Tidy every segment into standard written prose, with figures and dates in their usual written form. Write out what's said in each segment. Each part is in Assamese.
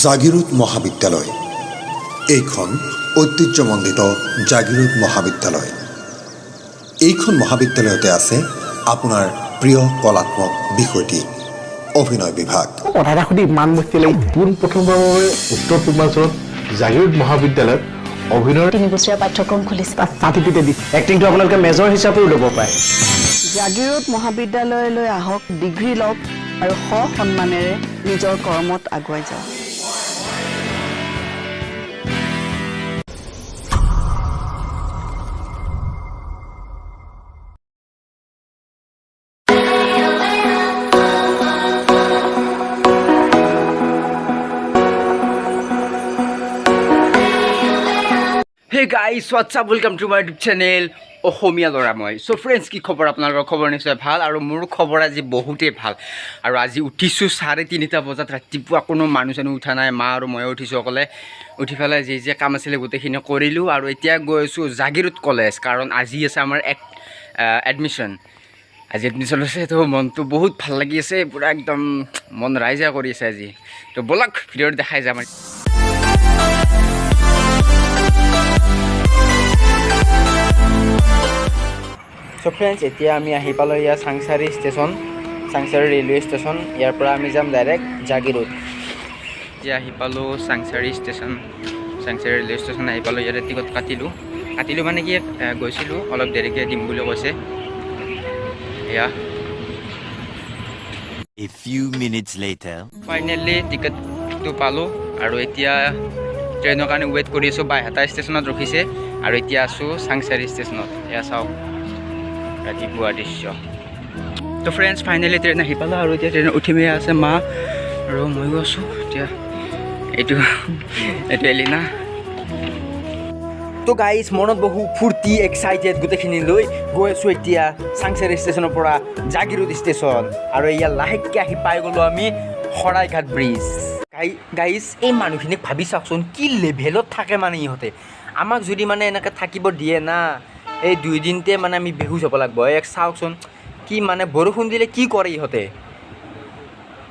জাগিৰোড মহাবিদ্যালয়। এইখন ঐতিহ্যমণ্ডিত জাগিৰোড মহাবিদ্যালয়। এইখন মহাবিদ্যালয়তে আছে আপোনাৰ প্ৰিয় কলাত্মক বিষয়টি, অভিনয় বিভাগ। কথা এটা সুধি ইমান মস্তি লাগিছে। পোনপ্ৰথমবাৰৰ বাবে উত্তৰ পূৰ্বাঞ্চলত জাগিৰোড মহাবিদ্যালয়ত অভিনয়ৰ 3 বছৰীয়া পাঠ্যক্ৰম খুলিছে। তাত চাৰ্টিফিকেট দিছে। এক্টিংটো আপোনালোকে মেজৰ হিচাপেও ল'ব পাৰে। জাগিৰোড মহাবিদ্যালয়লৈ আহক, ডিগ্ৰী লওক আৰু সসন্মানেৰে নিজৰ কৰ্মত আগুৱাই যাওক। Hey guys, what's up? Welcome to my YouTube channel, অসমীয়া ল'ৰা মই। চ' ফ্ৰেণ্ডছ, কি খবৰ আপোনালোকৰ? খবৰ নিশ্চয় ভাল আৰু মোৰ খবৰ আজি বহুতেই ভাল। আৰু আজি উঠিছোঁ 3:30 বজাত ৰাতিপুৱা। কোনো মানুহ চানুহ উঠা নাই, মা আৰু ময়ো উঠিছোঁ অকলে। উঠি পেলাই যি যি কাম আছিলে গোটেইখিনি কৰিলোঁ আৰু এতিয়া গৈ আছোঁ জাগিৰোড কলেজ, কাৰণ আজি আছে আমাৰ এক এডমিশ্যন। আজি এডমিশ্যন হৈছে, তো মনটো বহুত ভাল লাগি আছে, পূৰা একদম মন ৰাইজে কৰি আছে আজি। তো ব'লক, ভিডিঅ'ত দেখাই যাম। চ' ফ্ৰেণ্ডছ, এতিয়া আমি আহি পালোঁ ইয়াৰ Changsari station, Changsari railway station. ইয়াৰ পৰা আমি যাম ডাইৰেক্ট জাগিৰোড। এতিয়া আহি পালোঁ Changsari station, Changsari railway station আহি পালোঁ। ইয়াতে টিকট কাটিলোঁ। কাটিলোঁ মানে কি, গৈছিলোঁ, অলপ দেৰিকৈ দিম বুলি কৈছে। এয়া। A few minutes later. Finally টিকেটটো পালোঁ আৰু এতিয়া ট্ৰেইনৰ কাৰণে ৱেইট কৰি আছোঁ। বাইহাটা ষ্টেচনত ৰখিছে আৰু এতিয়া আছোঁ চাংচাৰি ষ্টেচনত। এয়া চাওক ৰাতিপুৱা দৃশ্য। তো ফ্ৰেণ্ডছ, ফাইনেলি ট্ৰেইন আহি পালোঁ আৰু এতিয়া ট্ৰেইনত উঠিমেই। আছে মা আৰু ময়ো আছোঁ এতিয়া। এইটো এলিনা। তো গাইজ, মনত বহু ফূৰ্তি, এক্সাইটেড গোটেইখিনি লৈ গৈ আছোঁ এতিয়া চাংচাৰি ষ্টেচনৰ পৰা জাগিৰোড ষ্টেচন। আৰু এয়া লাহেকৈ আহি পাই গ'লোঁ আমি শৰাইঘাট ব্ৰিজ। গাইজ, এই মানুহখিনিক ভাবি চাওকচোন, কি লেভেলত থাকে। মানে ইহঁতে আমাক যদি মানে এনেকৈ থাকিব দিয়ে না, এই 2 দিনতে মানে আমি বেহুচ হ'ব লাগিব। এক চাওকচোন, কি মানে বৰষুণ দিলে কি কৰে ইহঁতে।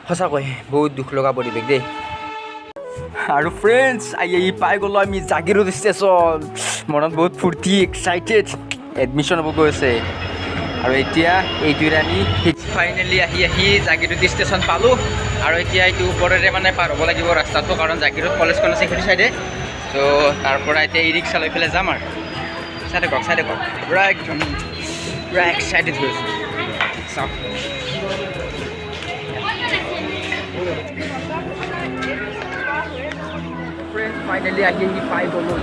সঁচাকৈ বহুত দুখ লগা পৰিৱেশ দেই। আৰু ফ্ৰেণ্ডছ, আহি আহি পাই গ'লোঁ আমি জাগিৰোড ষ্টেচন। মনত বহুত ফূৰ্তি, এক্সাইটেড, এডমিশ্যন হ'ব গৈ আছে। আৰু এতিয়া এইটোৰে আমি ফাইনেলি আহি আহি জাগিৰোড ষ্টেচন পালোঁ। আৰু এতিয়া এইটো ওপৰেৰে মানে পাৰ হ'ব লাগিব ৰাস্তাটো, কাৰণ জাগিৰোড কলেজখন আছে সেইটো চাইডে। ত' তাৰ পৰা এতিয়া ই ৰিক্সা লৈ পেলাই যাম। আৰু চাই থাকক, চাই থাকক, পূৰা একদম পূৰা এক্সাইটেড হৈ আছোঁ, চাওক। ফ্ৰেণ্ডছ, ফাইনেলি আহি আহি পাই গ'লোঁ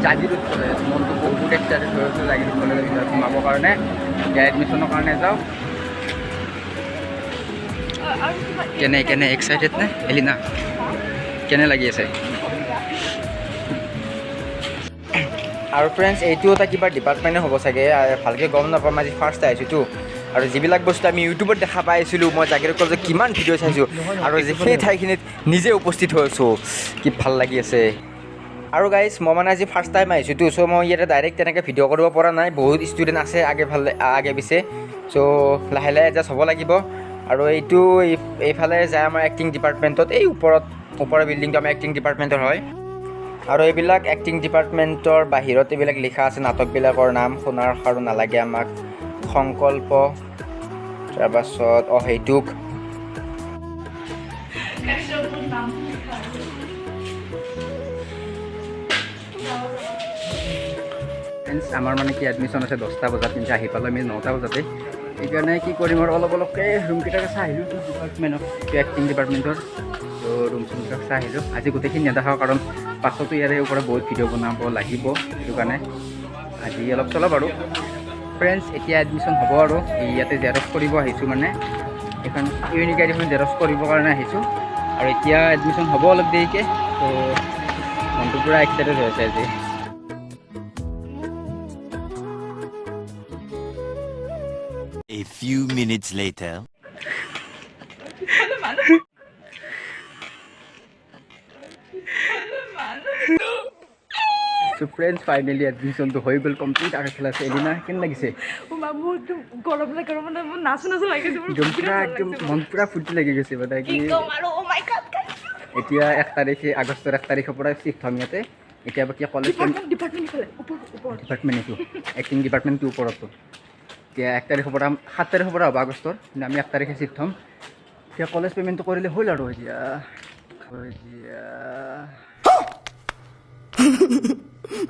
জাগিৰোড কলেজ। মনটো বহুত এক্সাইটেড হৈ আছোঁ জাগিৰোড কলেজৰ ভিতৰত সোমাবৰ কাৰণে। এতিয়া এডমিশ্যনৰ কাৰণে যাওঁ। কেনে কেনে এক্সাইটেড নে এলিনা? কেনে লাগি আছে? আৰু ফ্ৰেণ্ডছ, এইটো এটা কিবা ডিপাৰ্টমেণ্টে হ'ব চাগে, ভালকৈ গম নাপাম, আজি ফাৰ্ষ্ট আহিছোঁতো। আৰু যিবিলাক বস্তু আমি ইউটিউবত দেখা পাইছিলোঁ, মই জাগিৰোড কলেজত কিমান ভিডিঅ' চাইছোঁ আৰু যে সেই ঠাইখিনিত নিজে উপস্থিত হৈ আছোঁ, কি ভাল লাগি আছে। আৰু গাইজ, মই মানে আজি ফাৰ্ষ্ট টাইম আহিছোঁতো, চ' মই ইয়াতে ডাইৰেক্ট তেনেকৈ ভিডিঅ' কৰিব পৰা নাই। বহুত ষ্টুডেণ্ট আছে আগে ফালে, আগে পিছে। চ' লাহে লাহে এডজাষ্ট হ'ব লাগিব। আৰু এইটো এইফালে যায় আমাৰ এক্টিং ডিপাৰ্টমেণ্টত। এই ওপৰত, ওপৰৰ বিল্ডিংটো আমাৰ এক্টিং ডিপাৰ্টমেণ্টৰ হয়। আৰু এইবিলাক এক্টিং ডিপাৰ্টমেণ্টৰ বাহিৰত এইবিলাক লিখা আছে নাটকবিলাকৰ নাম। সোণাৰ খাৰু নালাগে আমাক, সংকল্প, তাৰপাছত অহেতুক। ফ্ৰেণ্ডছ, আমাৰ মানে কি এডমিশ্যন আছে 10টা বজাত, কিন্তু আহি পালোঁ আমি 9টা বজাতে। সেইকাৰণে কি কৰিম আৰু, অলপ অলপকৈ ৰুমকেইটাকে চাই আহিলোঁ। ডিপাৰ্টমেণ্টত, এক্টিং ডিপাৰ্টমেণ্টৰ ত' ৰুম চুমবিলাক চাই আহিলোঁ। আজি গোটেইখিনি নেদেখাওঁ, কাৰণ পাছতো ইয়াৰে ওপৰত বহুত ভিডিঅ' বনাব লাগিব। সেইটো কাৰণে আজি অলপ চলপ। আৰু ফ্ৰেণ্ডছ, এতিয়া এডমিশ্যন হ'ব আৰু ইয়াতে জেৰক্স কৰিব আহিছোঁ। মানে এইখন ইউনিক আইডিখন জেৰক্স কৰিবৰ কাৰণে আহিছোঁ। আৰু এতিয়া এডমিশ্যন হ'ব অলপ দেৰিকৈ। ত' মনটো পূৰা এক্সাইটেড হৈ আছে আজি। A few minutes later. So friends, finally এডমিশ্যনটো হৈ গ'ল কমপ্লিট। আৰু খেলা আছে এদিনা। কেনে লাগিছে? মোৰ একদম গৰম লাগে, মানে মোৰ নাচো নাচো লাগিছে মোৰ। একদম বিৰাট পূৰা ভাল একদম লাগিছে। মন পূৰা ফূৰ্তি লাগি গৈছে মানে কি কি ক'ম আৰু, অ' মাই গড। এতিয়া 1 তাৰিখে আগষ্টৰ 1 তাৰিখৰ পৰা চিফ্ট হ'ম ইয়াতে। এতিয়া বাকী কলেজ ডিপাৰ্টমেণ্ট এইটো এক্টিং ডিপাৰ্টমেণ্টটো ওপৰতো। এতিয়া 1 তাৰিখৰ পৰা 7 তাৰিখৰ পৰা হ'ব আগষ্টৰ, কিন্তু আমি 1 তাৰিখে চিফ্ট হ'ম। এতিয়া কলেজ পে'মেণ্টটো কৰিলে হ'ল আৰু। এতিয়া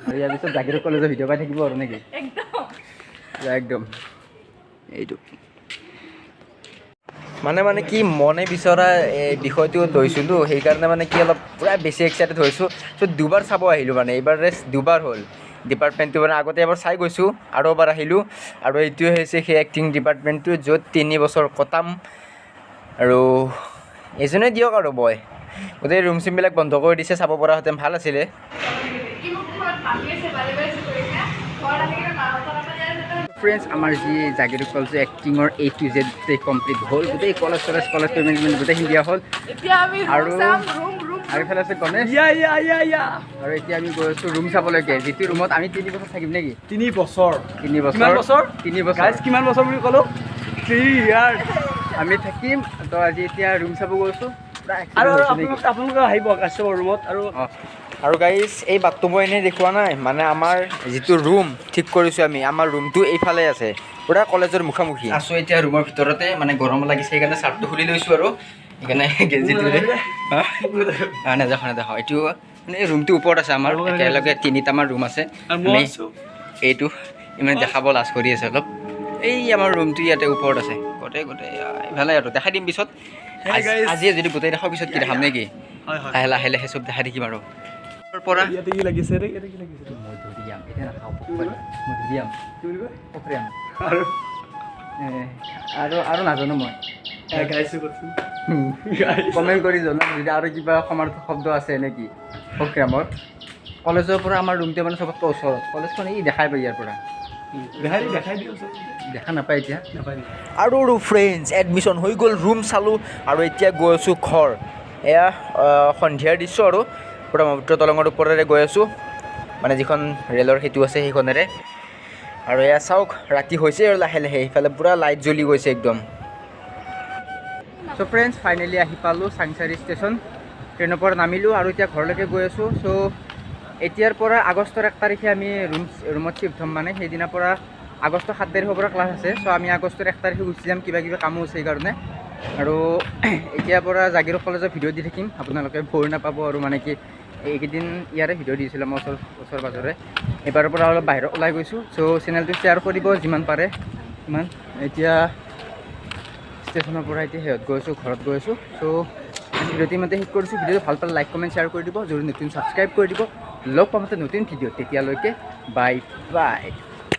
আৰু ইয়াৰ পিছত জাগীৰোড কলেজৰ ভিডিঅ' পাই থাকিব আৰু নেকি? একদম এইটো মানে মানে কি মনে বিচৰা এই বিষয়টো লৈছিলোঁ, সেইকাৰণে মানে কি অলপ পূৰা বেছি এক্সাইটেড হৈছোঁ। চ' দুবাৰ চাব আহিলোঁ, মানে এইবাৰ ৰেষ্ট দুবাৰ হ'ল ডিপাৰ্টমেণ্টটো, মানে আগতে এবাৰ চাই গৈছোঁ আৰু এবাৰ আহিলোঁ। আৰু এইটোৱে হৈছে সেই এক্টিং ডিপাৰ্টমেণ্টটো য'ত 3 বছৰ কটাম। আৰু এজনে দিয়ক আৰু বয় গোটেই ৰুম চুমবিলাক বন্ধ কৰি দিছে, চাব পৰা হেঁতেন ভাল আছিলে। ফ্ৰেণ্ডছ, আমাৰ যি জাগীৰোড কলেজৰ এক্টিঙৰ A to Z complete হ'ল, গোটেই কলেজ চলেজ কলেজ পে'মেণ্ট গোটেইখিনি দিয়া হ'ল। আৰু এইফালে আছে গণেশ। আৰু এতিয়া আমি গৈ আছোঁ ৰুম চাবলৈকে, যিটো ৰুমত আমি 3 বছৰ থাকিম নেকি? 3 বছৰ। 3 বছৰ। কিমান বছৰ? 3 বছৰ। গাইজ কিমান বছৰ বুলি ক'লোঁ? 3 ইয়াৰ্ছ আমি থাকিম। তো আজি এতিয়া ৰুম চাব গৈছোঁ। আৰু আপোনালোকে আহিব কাশ্যপৰ ৰুমত। আৰু আৰু গাইজ, এই বাটটো মই এনেই দেখুওৱা নাই, মানে আমাৰ যিটো ৰুম ঠিক কৰিছোঁ আমি, আমাৰ ৰুমটো এইফালে আছে, পূৰা কলেজৰ মুখামুখি আছোঁ। এতিয়া ৰুমৰ ভিতৰতে মানে গৰম লাগিছে, সেইকাৰণে চাৰ্টটো খুলি লৈছোঁ আৰু সেইকাৰণে গেঞ্জিটোৰে নেদেখা নেদেখা। এইটো মানে ৰুমটো ওপৰত আছে আমাৰ, একেলগে 3টামান ৰুম আছে। আমি এইটো ইমান দেখাব লাজ কৰি আছে অলপ। এই আমাৰ ৰুমটো ইয়াতে ওপৰত আছে, গোটেই গোটেই ইফালে আৰু দেখাই দিম পিছত। আজিয়ে যদি গোটেই দেখাৰ পিছত কি দেখাম নেকি? লাহে লাহে লাহে চব দেখাই থাকিম আৰু। পৰা আৰু আৰু নাজানো মই, কমেণ্ট কৰি জনাম যদি আৰু কিবা সমাৰ্থক শব্দ আছে নেকি প্ৰগ্ৰামৰ। কলেজৰ পৰা আমাৰ ৰুমটো মানে চবতকৈ ওচৰত, কলেজখন এই দেখাই পাই ইয়াৰ পৰা দেখা নাপায় এতিয়া। আৰু ফ্ৰেণ্ডছ, এডমিশ্যন হৈ গ'ল, ৰুম চালোঁ আৰু এতিয়া গৈ আছোঁ ঘৰ। এয়া সন্ধিয়াৰ দৃশ্য আৰু ব্ৰহ্মপুত্ৰ দলঙৰ ওপৰেৰে গৈ আছোঁ, মানে যিখন ৰেলৰ সেতু আছে সেইখনেৰে। আৰু এয়া চাওক ৰাতি হৈছে আৰু লাহে লাহে সেইফালে পূৰা লাইট জ্বলি গৈছে একদম। চ' ফ্ৰেণ্ডছ, ফাইনেলি আহি পালোঁ চাংচাৰি ষ্টেচন, ট্ৰেইনৰ পৰা নামিলোঁ আৰু এতিয়া ঘৰলৈকে গৈ আছোঁ। চ' এতিয়াৰ পৰা আগষ্টৰ 1 তাৰিখে আমি ৰুমত চিফ্ট হ'ম, মানে সেইদিনাৰ পৰা আগষ্টৰ 7 তাৰিখৰ পৰা ক্লাছ আছে। চ' আমি আগষ্টৰ 1 তাৰিখে গুচি যাম, কিবা কিবি কামো আছে সেইকাৰণে। আৰু এতিয়াৰ পৰা জাগীৰোড কলেজৰ ভিডিঅ' দি থাকিম, আপোনালোকে ব'ৰ নাপাব। আৰু মানে কি এইকেইদিন ইয়াৰে ভিডিঅ' দিছিলোঁ মই ওচৰ পাজৰে, এইবাৰৰ পৰা অলপ বাহিৰত ওলাই গৈছোঁ। চ' চেনেলটো শ্বেয়াৰ কৰিব যিমান পাৰে সিমান। এতিয়া ষ্টেচনৰ পৰা এতিয়া সিহঁত গৈ আছোঁ, ঘৰত গৈ আছোঁ। চ' ভিডিঅ'টো ইমানতে শেষ কৰিছোঁ। ভিডিঅ'টো ভাল পালে লাইক কমেণ্ট শ্বেয়াৰ কৰি দিব, যদি নতুন ছাবস্ক্ৰাইব কৰি দিব। লগ পাম এটা নতুন ভিডিঅ'ত, তেতিয়ালৈকে বাই বাই।